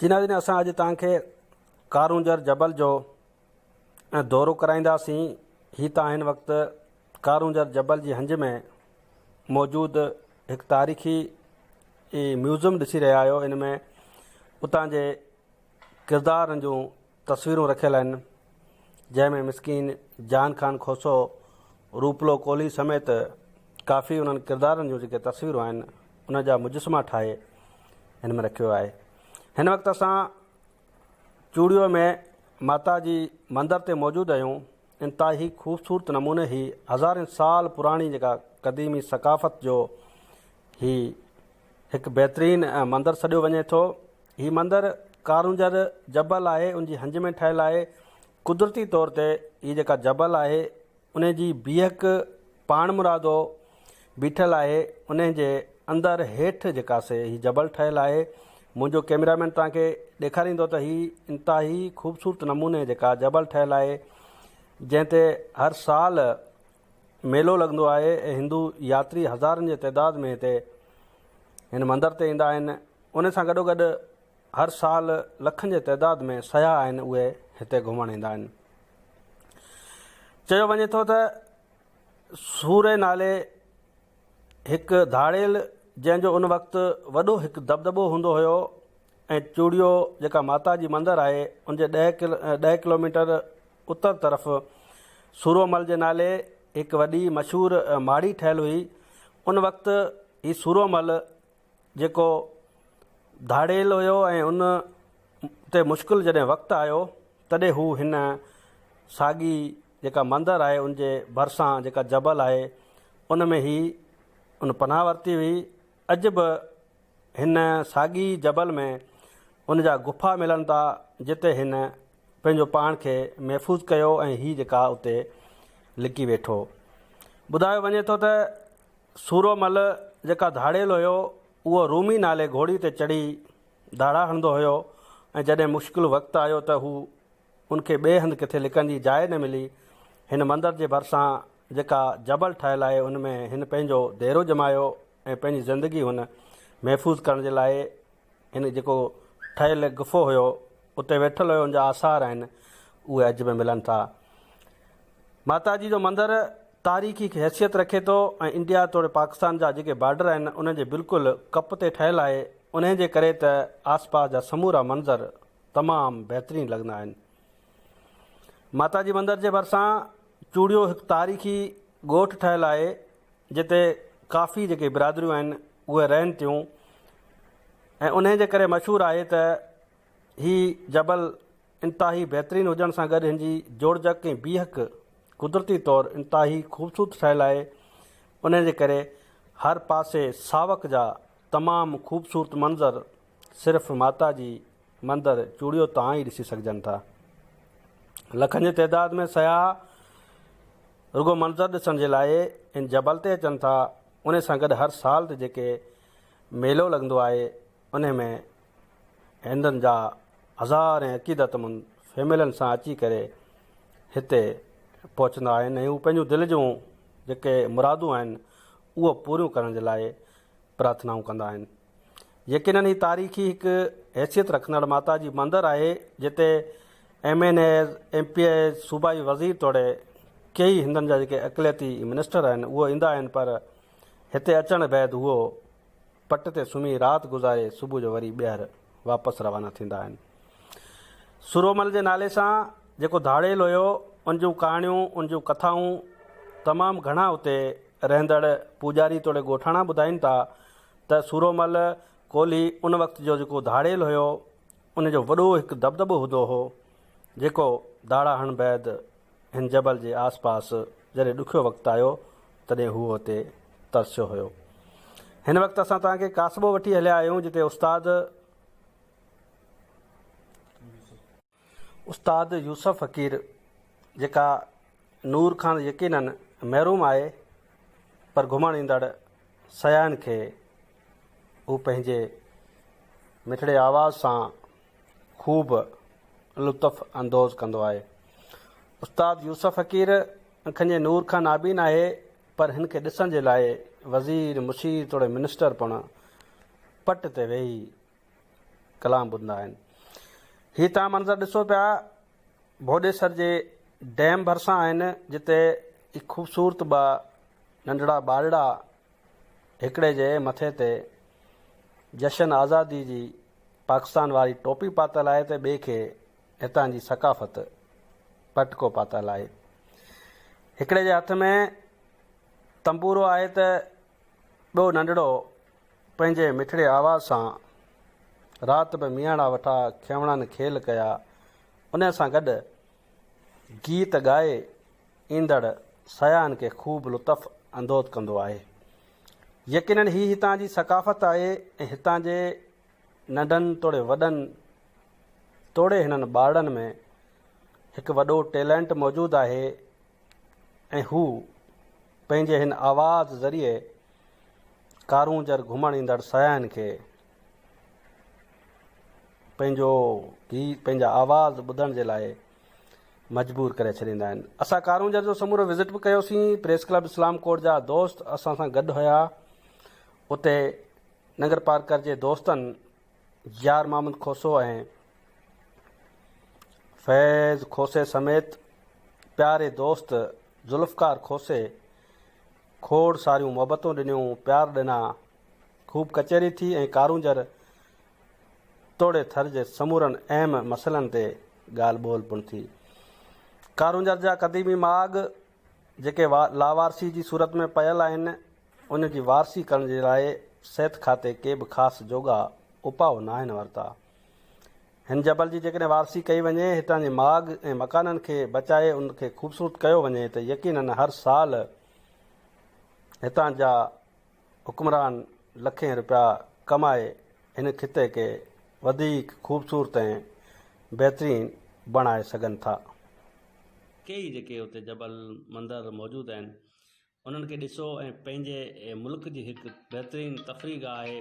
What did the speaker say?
جي ناظرين اسان اڄ توهان کي ڪارونجهر جبل جو دورو ڪرائينداسين هي توهان هن وقت ڪارونجهر جبل جي هنج ۾ موجود هڪ تاريخي ميوزم ڏسي رهيا آهيو ان ۾ اتان جي ڪردارن جون تصويرون رکيل آهن جنهن ۾ مسڪين جان خان کوسو روپلو ڪولهي سميت ڪافي انهن ڪردارن جون جيڪي تصويرون آهن ان جا مجسما ٺاهي هن ۾ رکيو آهي هن وقت اسان چوڙيو ۾ ماتا جي مندر تي موجود آهيون انتهائي خوبصورت نموني هي هزارين سال پراڻي جيڪا قديمي ثقافت جو هي هڪ بهترين مندر سڏيو وڃي ٿو هي مندر ڪارونجهر جبل آهي ان جي هنج ۾ ٺهيل آهي قدرتي طور تي هي جيڪا جبل آهي ان جي بيهڪ پاڻمرادو بيٺل آهي ان جي اندر هيٺ جيڪا سي هي جبل ٺهيل آهي منهنجو ڪيمرا مين توهان کي ڏيکاريندو ته هي انتهائي خوبصورت نموني جيڪا جبل ٺهيل آهي جنهن تي هر سال ميلو لڳندو آهي ۽ هندو ياتري هزارن جي تعداد ۾ هتي هن مندر تي ايندا آهن ان سان گڏو گڏ هر سال لکن جي تعداد ۾ سياح آهن اهي هتي گهمڻ ايندا آهن. چيو وڃي ٿو ته سوري نالي هڪ ڌاڙيل جنهن جو ان وقت وڏو هڪ دٻدٻو هوندو هيو ۽ چوڙيو جيڪا ماتا جي مندر آهي ان جي ڏهه ڪلوميٽر اتر طرف سورومل جي نالي هڪ وڏي مشهور ماڙي ٺهيل هئي ان وقت هي سورومل جيڪو ڌاڙيل هيو ۽ ان تي مشڪل جڏهن وقت آيو تڏهن هو هن ساڳي جيڪا مندر آهي ان جي ڀرسان جيڪا جبل آهي ان ۾ هي ان پناهه ورتي هئي اڄ به هن ساڳي جبل ۾ ان جا گفا ملن ٿا جتي هن پنهنجو پاڻ کي محفوظ ڪيو ۽ هي جيڪا اتي لڪي ويٺو ٻڌايو وڃي ٿو ته سورو مل جيڪا ڌاڙيل هيو اهو رومي نالي گهوڙي تي چڙهي ڌاڙا هڻندو هيو ۽ جڏهن مشڪل وقت آيو ته هو ان کي ٻئي هنڌ ڪٿي لڪڻ جي جاء نه ملي. هن مندر جي ڀرسان جيڪا جبل ٺهيل آهي ان ۾ هن پنهنجو ديرو ڄمايو ۽ پنهنجي زندگي هن محفوظ ڪرڻ جي لاء هن جيڪو ٺهيل گفو هيو اتي ويٺل هيو ان جا آثار آهن اهي اڄ به ملن ٿا. ماتا جي جو مندر تاريخي حيثيت رکي ٿو ۽ انڊيا توڙي پاڪستان جا جيڪي بارڊر آهن انهن جي بلڪل ڪپ تي ٺهيل آهي انهي جي ڪري ته آس پاس جا سمورا منظر تمام بهترين لڳندا آهن. ماتا جي مندر جي ڀرسان چوڙيو هڪ تاريخي ڳوٺ ٺهيل آهي جتي ڪافي جيڪي برادريون آهن اهي رهن ٿيون ۽ انهي جي ڪري مشهور آهي ته هي جبل انتهائي بهترين هجڻ سان گڏ هن جي جوڙجڪ ۽ بيهڪ قدرتي طور انتهائي خوبصورت ٺهيل آهي انهي جي ڪري هر پاسي ساوڪ جا تمام خوبصورت منظر صرف ماتا جي مندر چوڙيو تان ئي ڏسي سگهجن ٿا. لکن جي تعداد ۾ سياح رڳو منظر ڏسڻ جي لاء هن جبل تي اچن ٿا انهي سان گڏ هر سال تي جيڪي ميلو لڳندو آهي انهي ۾ هندن جا هزارين عقيدتمند فيملين سان اچي ڪري هتي پهچندا آهن ۽ هو پنهنجون دل جون جيڪي مرادون آهن اهو پوريون ڪرڻ جي لاء پرارٿنائون ڪندا آهن. يقينن هي تاريخي هڪ حيثيت رکندڙ ماتا جي مندر آهي جتي M N As, M P As, صوبائي وزير توڙي ڪيئي هندن جا جيڪي اقليتي منسٽر آهن اهو ايندا آهن پر هتي اچڻ بعد اهو پٽ تي سمهي رات گذاري صبح جو وري ٻيهر واپس روانا ٿيندا آهن. سرومل جي نالي سان جيڪو ڌاڙيل هيو ان جون ڪهاڻيون ان جون ڪٿائون تمام گهڻا اتي رهندڙ پوڄاري توڙي ڳوٺاڻا ٻڌائين ٿا ته سورومل ڪولهي ان وقت جو جيڪو ڌاڙيل هيو ان جو وڏو هڪ دٻدٻو هوندو هو جيڪو ڌاڙا هڻڻ بعد هن جبل جي آس پاس جڏهن ڏکيو وقت آيو تڏهن هو اتي ترسيو هيو. هن وقت اسان توهان کي ڪاسبو وٺي هليا آهيون جتي استاد استاد يوسف فقير جيڪا نور کان يقينن محروم آهي پر گهمڻ ايندڙ سياحن کي هو پنهنجي مٺڙي آواز سان خوب لطف اندوز ڪندو آهي. استاد يوسف فقير اکين جي نور کان نابين آهي پر هن کي ڏسڻ جي لاء وزير، مشير توڙي منسٽر پڻ پٽ تي ويهي ڪلام ٻڌندا آهن. هي توهان منظر ڏسو پيا ڀوڏيسر جي ڊيم ڀرسان آهن جتي هي خوبصورت ٻه ننڍڙا ٻارڙا هڪڙي جي مٿي تي جشن آزادي جي پاڪستان واري ٽوپي پاتل آهي ته ٻئي کي هتان جي ثقافت پٽڪو پاتل آهي. هڪڙي جي هٿ ۾ تنبورو آهي ته ٻيو ننڍڙو پنهنجي مٺڙي آواز سان رات به مياڻا وٺا کيوڻن کيل ڪيا ان سان گڏ گيت ڳائي ايندڙ سياحن کي خوب لطف اندوز ڪندو آهي. يقينن هي هتان جي ثقافت آهي ۽ هتان جي ننڍن توڙي وڏن توڙي هنن ٻارڙن ۾ هڪ وڏو ٽيلنٽ موجود آهي ۽ هو پنهنجي هن آواز ذريعي ڪارونجهر گهمڻ ايندڙ سياحن کي پنهنجو گيت پنهنجا آواز ٻڌڻ جي لاء مجبور ڪري ڇڏيندا آهن. اسان ڪارونجهر جو سمورو وزٽ به ڪيوسين پريس ڪلب اسلام ڪوٽ جا دوست اسان سان گڏ هيا اتي ننگر پارڪر جي دوستن يار محمد کوسو ۽ فيض کوسي سميت پياري دوست ذوالفقار کوسي کوڙ ساريون محبتون ڏنيون پيار ڏنا خوب ڪچهري ٿي ۽ ڪارونجهر توڙي ٿر جي سمورن اهم مسئلن تي ڳالهه ٻولهه پڻ ٿي. ڪارونجهر جا قديمي ماڳ جيڪي لاوارثي جي صورت ۾ پيل آهن، ان جي وارثي ڪرڻ جي لاء صحت کاتي ڪي به خاص جوڳا اپاء ناهن ورتا. هن جبل جي جيڪڏهن وارثي ڪئي وڃي، هتان جي ماڳ ۽ مڪانن کي بچائي ان کي خوبصورت ڪيو وڃي ته يقينن هر سال هتان جا حڪمران لکين رپيا ڪمائي هن خطي کي وڌيڪ خوبصورت ۽ بهترين بڻائي سگهن ٿا. ڪيئي جيڪي اتي جبل مندر موجود آهن انهن کي ڏسو ۽ پنهنجي ملڪ جي هڪ بهترين تفريح گاهه آهي.